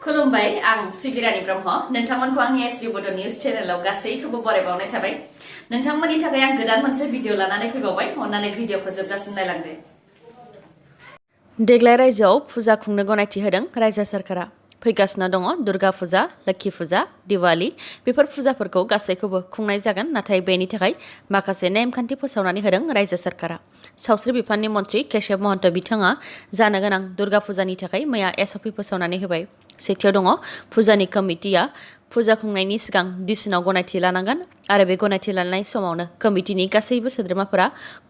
खुलुमबाय आं सिबिरानि ब्रह्म नोंथांमोनखौ आंनि sbbodonews चेनेलाव गासैखौबो बरायबावनाय थाबाय नोंथांमोननि थाखाय आं गोदान मोनसे भिडिअ लानानै फैबावबाय अन्नानै भिडिअखौ जोबजासिम नायलांदो देग्लाय रायजोआव फुजा खुंनो गनायथि होदों रायजो सरकारा फैगासिनो दङ दुर्गा फुजा लोक्षि फुजा दिवाली बेफोर फुजाफोरखौ गासैखौबो खुंनाय जागोन नाथाय बेनि थाखाय माखासे नेमखान्थि फोसावनानै होदों रायजो सरकारा सावस्रि बिफाननि मन्थ्रि केशव महन्त बिथाङा जानो गोनां दुर्गा फुजानि थाखाय मैया SOP फोसावनानै होबाय सेथियाव दङ फुजानि कमिटिया फुजा खुंनायनि सिगां डिसिनाव गनायथि लानांगोन आरो बे गनायथि लानाय समावनो कमिटिनि गासैबो सोद्रोमाफोरा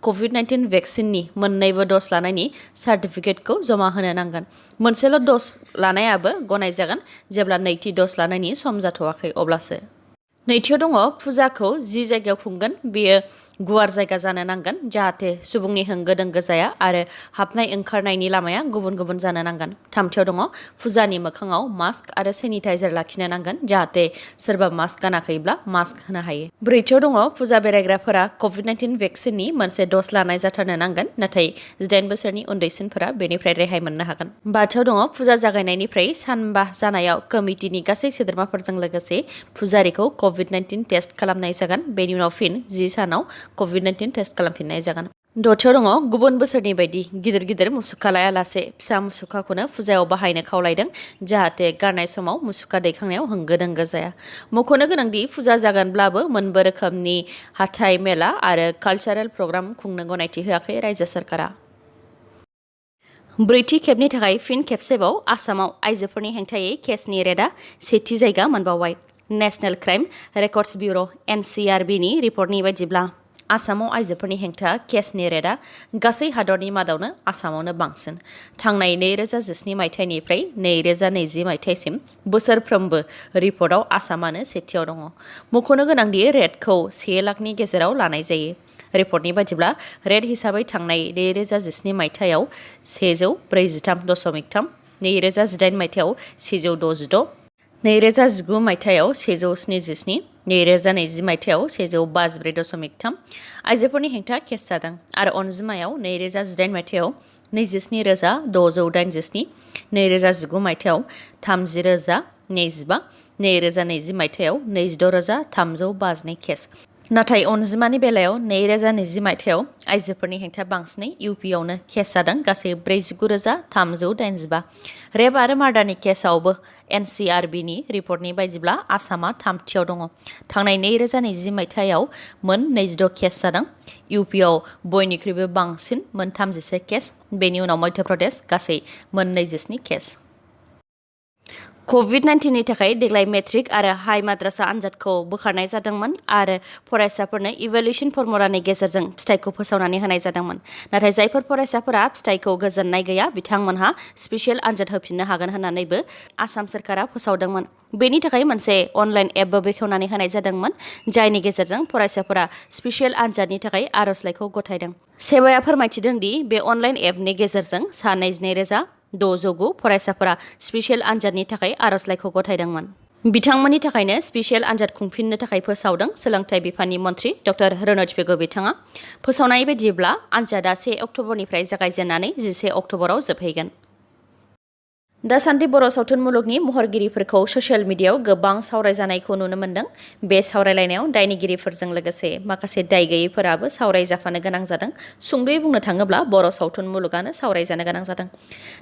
COVID-19 भेक्सिननि मोन्नैबो ड'ज लानायनि सार्टिफिकेटखौ जमा होनो नांगोन मोनसेल' ड'ज लानायाबो गनायजागोन जेब्ला नैथि ड'ज लानायनि सम जाथ'वाखै अब्लासो नैथियाव दङ फुजाखौ जि जायगायाव खुंगोन बेयो गुवार जायगा जानो नांगोन जाहाथे सुबुंनि होंगो दोंगो जाया आरो हाबनाय ओंखारनायनि लामाया गुबुन गुबुन जानो नांगोन थामथियाव दङ फुजानि मोखाङाव मास्क आरो सेनिटाइजार लाखिनो नांगोन जाहाथे सोरबा मास्क गानाखैब्ला मास्क होनो हायो ब्रैथियाव दङ फुजा बेरायग्राफोरा COVID-19 भेक्सिननि मोनसे ड'ज लानाय जाथारनो नांगोन नाथाय 18 बोसोरनि उन्दैसिनफोरा बेनिफ्राय रेहाय मोननो हागोन बाथियाव दङ फुजा जागायनायनिफ्राय सानबा जानायाव कमिटिनि गासै सोद्रोमाफोरजों लोगोसे फुजारिखौ COVID-19 टेस्ट खालामनाय जागोन बेनि उनाव फिन 10 सानाव COVID-19 टेस्ट खालामफिननाय जागोन दथियाव दङ गुबुन बोसोरनि बायदि गिदिर गिदिर मुसुखा लायालासे फिसा मुसुखाखौनो फुजायाव बाहायनो खावलायदों जाहाथे गारनाय समाव मुसुखा दैखांनायाव होंगो दोंगो जाया मख'नो गोनांदि फुजा जागोनब्लाबो मोनबो रोखोमनि हाथाइ मेला आरो कालचारेल प्रग्राम खुंनो गनायथि होआखै रायजो सरकारा ब्रैथि खेबनि थाखाय फिन खेबसेबाव आसामाव आइजोफोरनि हेंथायै केसनि रेटआ सेथि जायगा मोनबावबाय नेशनेल क्राइम रेकर्डस ब्युर' NCRBनि रिपर्टनि बायदिब्ला आसामाव आइजोफोरनि हेंथा केसनि रेटआ गासै हादरनि मादावनो आसामावनो बांसिन थांनाय 2017 मायथाइनिफ्राय 2020 मायथाइसिम बोसोरफ्रोमबो रिपर्टआव आसामानो सेथियाव दङ मख'नो गोनांदि रेटखौ 1 लाखनि गेजेराव लानाय जायो रिपर्टनि बायदिब्ला रेट हिसाबै थांनाय 2017 मायथाइयाव 143.3 2018 मायथाइयाव 166 2019 मायथाइयाव 177 2020 मायथाइयाव 154.3 आइजोफोरनि हेंथा केस जादों आरो अनजिमायाव 2018 मायथाइयाव 27,687 2019 मायथाइयाव 30,025 2020 मायथाइयाव 26,352 केस नाथाय अनजिमानि बेलायाव 2020 मायथाइयाव आइजोफोरनि हेंथा बांसिनै UPआवनो केस जादों गासै 49,385 रेप आरो मार्डारनि केसआवबो NCRBनि रिपर्टनि बायदिब्ला आसामा थामथियाव दङ थांनाय 2020 मायथाइयाव मोन 26 केस जादों UPआव बयनिख्रुइबो बांसिन मोन 31 केस बेनि उनाव मध्य प्रदेश गासै मोन 27 केस COVID-19नि थाखाय देग्लाय मेट्रिक आरो हाई माद्रासा आनजादखौ बोखारनाय जादोंमोन आरो फरायसाफोरनो इभ्यालुएसन फर्मुलानि गेजेरजों फिथाइखौ फोसावनानै होनाय जादोंमोन नाथाय जायफोर फरायसाफोरा फिथाइखौ गोजोननाय गैया बिथांमोनहा स्पेशल आनजाद होफिननो हागोन होननानैबो आसाम सरकारा फोसावदोंमोन बेनि थाखाय मोनसे अनलाइन एपबो बेखेवनानै होनाय जादोंमोन जायनि गेजेरजों फरायसाफोरा स्पेशल आनजादनि थाखाय आर'जलाइखौ गथायदों सेबाया फोरमायथिदों दि बे अनलाइन एपनि गेजेरजों सा 22,909 फरायसाफोरा स्पेशल आनजादनि थाखाय आर'जलाइखौ गथायदोंमोन बिथांमोननि थाखायनो स्पेशल आनजाद खुंफिननो थाखाय फोसावदों सोलोंथाइ बिफाननि मन्थ्रि डक्टर रनज पेगु बिथाङा फोसावनाय बायदिब्ला आनजादा 1 अक्ट'बरनिफ्राय जागायजेननानै 11 अक्ट'बराव जोबहैगोन दासान्दि बर' सावथुन मुलुगनि महरगिरिफोरखौ ससियेल मिडियायाव गोबां सावरायजानायखौ नुनो मोन्दों बे सावरायलायनायाव दायनिगिरिफोरजों लोगोसे माखासे दाय गैयैफोराबो सावरायजाफानो गोनां जादों सुंद'यै बुंनो थाङोब्ला बर' सावथुन मुलुगानो सावरायजानो गोनां जादों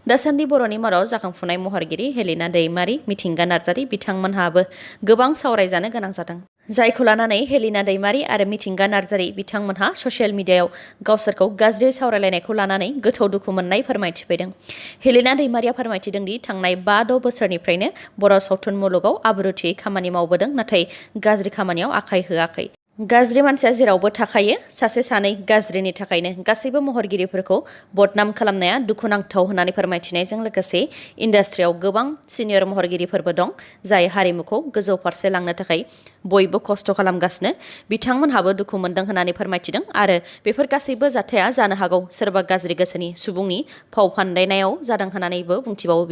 दासान्दि बर'नि मादाव जाखांफुनाय महरगिरि हेलिना दैमारि मिथिंगा नार्जारि बिथांमोनहाबो गोबां सावरायजानो गोनां जादों जायखौ लानानै हेलिना दैमारि आरो मिथिंगा नार्जारि बिथांमोनहा ससियेल मिडियायाव गावसोरखौ गाज्रि सावरायलायनायखौ लानानै गोथौ दुखु मोननाय फोरमायथिफैदों हेलिना दैमारिया फोरमायथिदों दि थांनाय 5-6 बोसोरनिफ्रायनो बर' सावथुन मुलुगाव आब्रुथियै खामानि मावबोदों नाथाय गाज्रि खामानियाव आखाइ होआखै गाज्रि मानसिया जेरावबो थाखायो सासे सानै गाज्रिनि थाखायनो गासैबो महरगिरिफोरखौ बदनाम खालामनाया दुखुनांथाव होननानै फोरमायथिनायजों लोगोसे इन्डास्ट्रियाव गोबां सिनियर महरगिरिफोरबो दं जाय हारिमुखौ गोजौ फारसे लांनो थाखाय बयबो खस्थ' खालामगासिनो बिथांमोनहाबो दुखु मोनदों होननानै फोरमायथिदों आरो बेफोर गासैबो जाथाया जानो हागौ सोरबा गाज्रि गोसोनि सुबुंनि फाव फान्दायनायाव जादों होननानैबो बुंथिबावो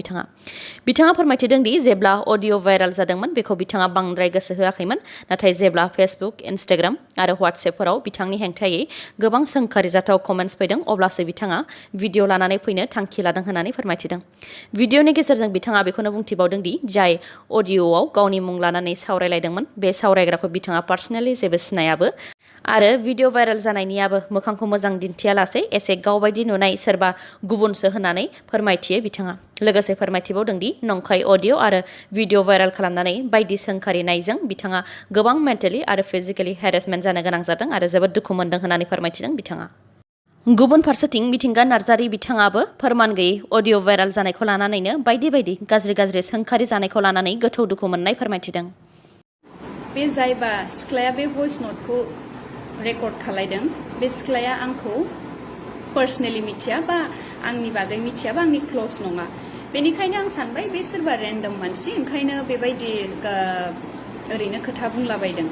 बिथाङा फोरमायथिदों दि जेब्ला अडिअ भाइरेल जादोंमोन बेखौ बिथाङा बांद्राय गोसो होआखैमोन नाथाय जेब्ला फेसबुक इन्स्टाग्राम इन्स्टाग्राम आरो WhatsAppफोराव बिथांनि हेंथायै गोबां सोंखारिजाथाव कमेन्ट्स फैदों अब्लासो बिथाङा भिडिअ लानानै फैनो थांखि लादों होननानै फोरमायथिदों। भिडिअनि गेजेरजों बिथाङा बेखौनो बुंथिबावदों दि जाय अडिअ'आव गावनि मुं लानानै सावरायलायदोंमोन बे सावरायग्राखौ बिथाङा पार्सनेलि जेबो सिनायाबो आरो भिडिअ भाइरेल जानायनियाबो मोखांखौ मोजां दिन्थियालासे एसे गावबायदि नुनाय सोरबा गुबुनसो होननानै फोरमायथियो बिथाङा। लोगोसे फोरमायथिबावदों दि नंखाय अडिअ आरो भिडिअ भाइरेल खालामनानै बायदि सोंखारिनायजों बिथाङा गोबां मेन्टेलि आरो फिजिकेलि हेरेसमेन्ट जानो गोनां जादों आरो जोबोद दुखु मोनदों होननानै फोरमायथिदों बिथाङा। गुबुन फारसेथिं मिथिंगा नार्जारि बिथाङाबो फोरमान गैयै अडिअ भाइरेल जानायखौ लानानैनो बायदि गाज्रि सोंखारि जानायखौ लानानै गोथौ दुखु मोननाय फोरमायथिदों। बे जायबा सिख्लाया बे भइस नटखौ रेकर्ड खालायदों बे सिख्लाया आंखौ पार्सनेलि मिथिया बा आंनि बागै मिथिया बा आंनि क्ल'ज नङा। बेनिखायनो आं सानबाय बे सोरबा रेन्डम मानसि ओंखायनो बेबायदि ओरैनो खोथा बुंलाबायदों।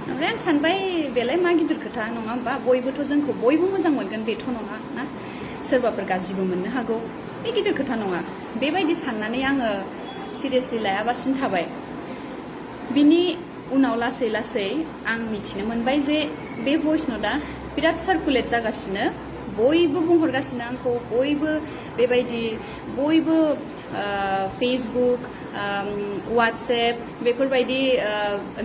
ओमफ्राय आं सानबाय बेलाय मा गिदिर खोथा नङा होमबा बयबोथ' जोंखौ बयबो मोजां मोनगोन बेथ' नङा ना सोरबाफोर गाज्रिबो मोननो हागौ बे गिदिर खोथा नङा। बेबायदि साननानै आङो सिरियासलि लायाबासिनो थाबाय। बिनि उनाव लासै आं मिथिनो मोनबाय जे बे भइस नटआ बिराद सार्कुलेट जागासिनो बयबो बुंहरगासिनो आंखौ बयबो बेबायदि बयबो फेसबुक वाट्सएप बेफोरबायदि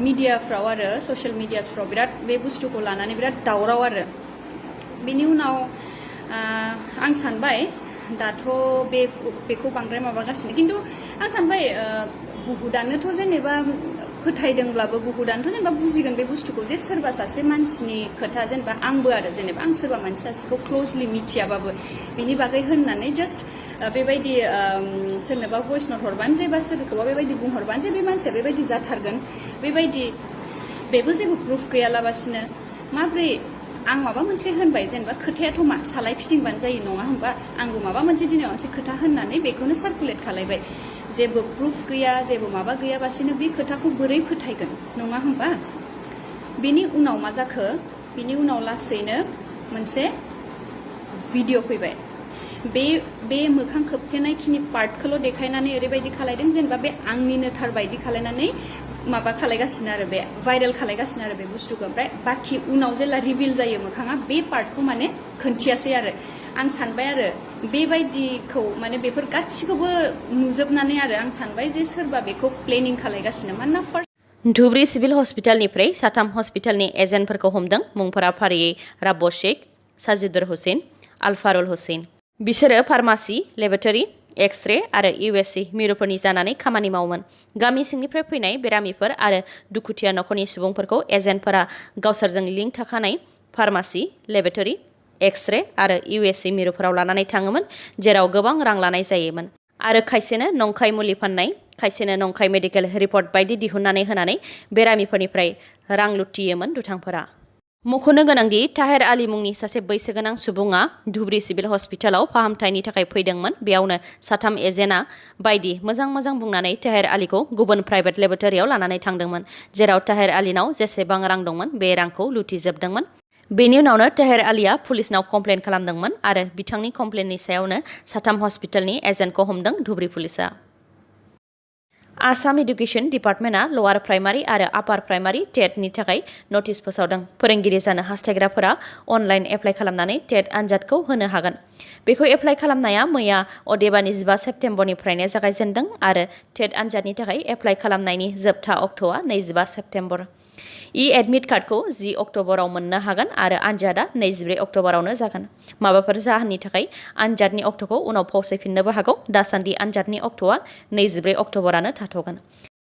मिडियाफ्राव आरो ससियेल मिडियासफ्राव बिराद बे बुस्थुखौ लानानै बिराद दावराव आरो। बिनि उनाव आं सानबाय दाथ' बेखौ बांद्राय माबागासिनो खिन्थु आं सानबाय बुहुदानोथ' जेनेबा फोथायदोंब्लाबो बुहुदानोथ' जेनेबा बुजिगोन बे बुस्थुखौ जे सोरबा सासे मानसिनि खोथा जेनेबा आंबो आरो जेनेबा आं सोरबा मानसि सासेखौ क्ल'जलि मिथियाबाबो बिनि बागै होननानै जास्ट बेबायदि सोरनोबा भइस नट हरबानो जे बा सोरखौबा बेबायदि बुंहरबानो जे बे मानसिया बेबायदि जाथारगोन बेबायदि बेबो जेबो प्रुफ गैयालाबासिनो माब्रै आं माबा मोनसे होनबाय जेनेबा खोथायाथ' मा सालाय फिदिंबानो जायो नङा होमबा आंबो माबा मोनसे दिनाव मोनसे खोथा होननानै बेखौनो सार्कुलेट खालायबाय जेबो प्रुफ गैया जेबो माबा गैयाबासिनो बे खोथाखौ बोरै फोथायगोन नङा होमबा। बेनि उनाव मा जाखो बिनि उनाव लासैनो मोनसे भिडिअ फैबाय बे मोखां खोबथेनायखिनि पार्टखौल' देखायनानै ओरैबायदि खालायदों जेनेबा बे आंनिनो थार बायदि खालायनानै माबा खालायगासिनो आरो बे भाइरेल खालायगासिनो आरो बे बुस्थुखौ ओमफ्राय बाखि उनाव जेला रिभिल जायो मोखाङा बे पार्टखौ माने खोन्थियासै आरो। आं सानबाय आरो बेबायदिखौ माने बेफोर गासिखौबो नुजोबनानै आरो आं सानबाय जे सोरबा बेखौ प्लेनिं खालायगासिनो मानोना फार्स्ट धुब्री सिभिल हस्पिटालनिफ्राय साथाम हस्पिटालनि एजेन्टफोरखौ हमदों मुंफोरा फारियै राब्बो शेख, साजिदुर हुसैन, आलफारुल हुसैन। बिसोरो फार्मासि, लेबरेटरि, एक्स-रे आरो इउएससि मिरुफोरनि जानानै खामानि मावोमोन। गामि सिंनिफ्राय फैनाय बेरामिफोर आरो दुखुथिया नखरनि सुबुंफोरखौ एजेन्टफोरा गावसोरजों लिंक थाखानाय फार्मासि, लेबरेटरि, एक्स-रे आरो इउएससि मिरुफोराव लानानै थाङोमोन जेराव गोबां रां लानाय जायोमोन आरो खायसेनो नंखाय मुलि फाननाय खायसेनो नंखाय मेडिकेल रिपर्ट बायदि दिहुननानै होनानै बेरामिफोरनिफ्राय रां लुथियोमोन दुथांफोरा। मख'नो गोनांदि ताहेर आली मुंनि सासे बैसोगोनां सुबुङा धुब्री सिभिल हस्पिटालाव फाहामथायनि थाखाय फैदोंमोन। बेयावनो साथाम एजेन्टआ बायदि मोजां बुंनानै ताहेर आलीखौ गुबुन प्राइभेट लेबरेटरियाव लानानै थांदोंमोन जेराव ताहेर आलीनाव जेसेबां रां दंमोन बे रांखौ लुथिजोबदोंमोन। बेनि उनावनो ताहेर आलीया पुलिसनाव कमप्लेन खालामदोंमोन आरो बिथांनि कमप्लेननि सायावनो साथाम हस्पिटालनि एजेन्टखौ हमदों धुब्री पुलिसा। आसाम इडुकेसन डिपार्टमेन्टआ लवार प्राइमारि आरो आपार प्राइमारि टेटनि थाखाय नटिस फोसावदों। फोरोंगिरि जानो हास्थायग्राफोरा अनलाइन एप्लाइ खालामनानै टेट आनजादखौ होनो हागोन। बेखौ एप्लाइ खालामनाया मैया अदेबानि 15 सेप्तेम्बरनिफ्रायनो जागायजेन्दों आरो टेट आनजादनि थाखाय एप्लाइ खालामनायनि जोबथा अक्ट'आ 25 सेप्तेम्बर। एडमिट कार्डखौ 10 अक्ट'बराव मोननो हागोन आरो आनजादा 24 अक्ट'बरावनो जागोन। माबाफोर जाहोननि थाखाय आनजादनि अक्ट'खौ उनाव फावसायफिननोबो हागौ। दासान्दि आनजादनि अक्ट'आ 24 अक्ट'बरानो थाथ'गोन।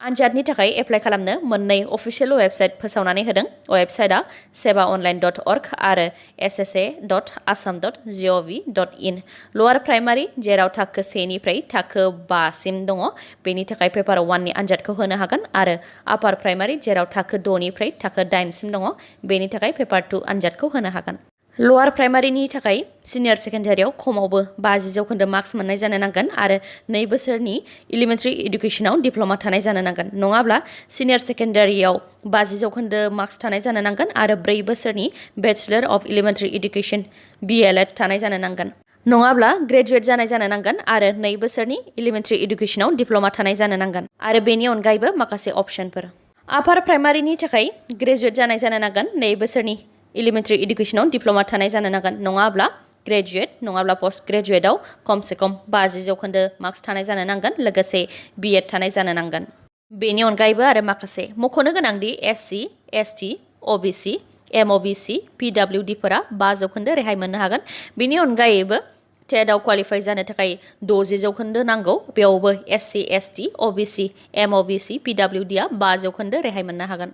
आनजादनि थाखाय एप्लाइ खालामनो मोननै अफिसियेल वेबसाइट फोसावनानै होदों। वेबसाइटआ sbbodonews.org आरो ssa.assam.gov.in। लवार प्राइमारि जेराव थाखो 1 निफ्राय थाखो 5 सिम दङ बेनि थाखाय पेपार 1 नि आनजादखौ होनो हागोन आरो आपार प्राइमारि जेराव थाखो 2 निफ्राय थाखो 8 सिम दङ बेनि थाखाय पेपार 2 आनजादखौ होनो हागोन। लवार प्राइमारिनि थाखाय सिनियर सेकेन्डारियाव खमावबो 50% मार्क्स मोननाय जानो नांगोन आरो 2 बोसोरनि इलिमेन्टारि इडुकेसनाव डिप्ल'मा थानाय जानो नांगोन। नङाब्ला सिनियर सेकेन्डारियाव 50% मार्क्स थानाय जानो नांगोन आरो 4 बोसोरनि bachelor of elementary education BLED थानाय जानो नांगोन। नङाब्ला ग्रेजुवेट जानाय जानो नांगोन आरो 2 बोसोरनि इलिमेन्टारि इडुकेसनाव डिप्ल'मा थानाय जानो नांगोन आरो बेनि अनगायैबो माखासे अपसनफोर। आपार प्राइमारिनि थाखाय ग्रेजुवेट जानाय जानो नांगोन 2 बोसोरनि एलिमेन्टारि एडुकेसनाव डिप्ल'मा थानाय जानो नांगोन नङाब्ला ग्रेजुवेट नङाब्ला पोस्ट ग्रेजुवेटआव खमसे खम 50 जौखोन्दो मार्क्स थानाय जानो नांगोन लोगोसे बीएड थानाय जानो नांगोन बेनि अनगायैबो आरो माखासे मख'नो गोनांदि एससी एसटी ओबीसी एमओबीसी पीडब्लिउडी फोरा 5 जौखोन्दो रेहाय मोननो हागोन बेनि अनगायैबो टेटआव क्वालिफाइ जानो थाखाय 60 जौखोन्दो नांगौ बेयावबो एससी एसटी ओबीसी एमओबीसी पीडब्लिउडी आ 5 जौखोन्दो रेहाय मोननो हागोन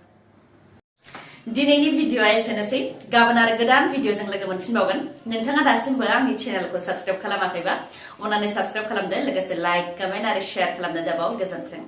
दिनैनि भिडिअआ एसेनोसै गाबोन आरो गोदान भिडिअजों लोगो मोनफिनबावगोन नोंथाङा दासिमबो आंनि चेनेलखौ साबस्क्राइब खालामाखैबा अन्नानै साबस्क्राइब खालामदो लोगोसे लाइक कमेन्ट आरो शेयार खालामनो दाबाव गोजोन्थों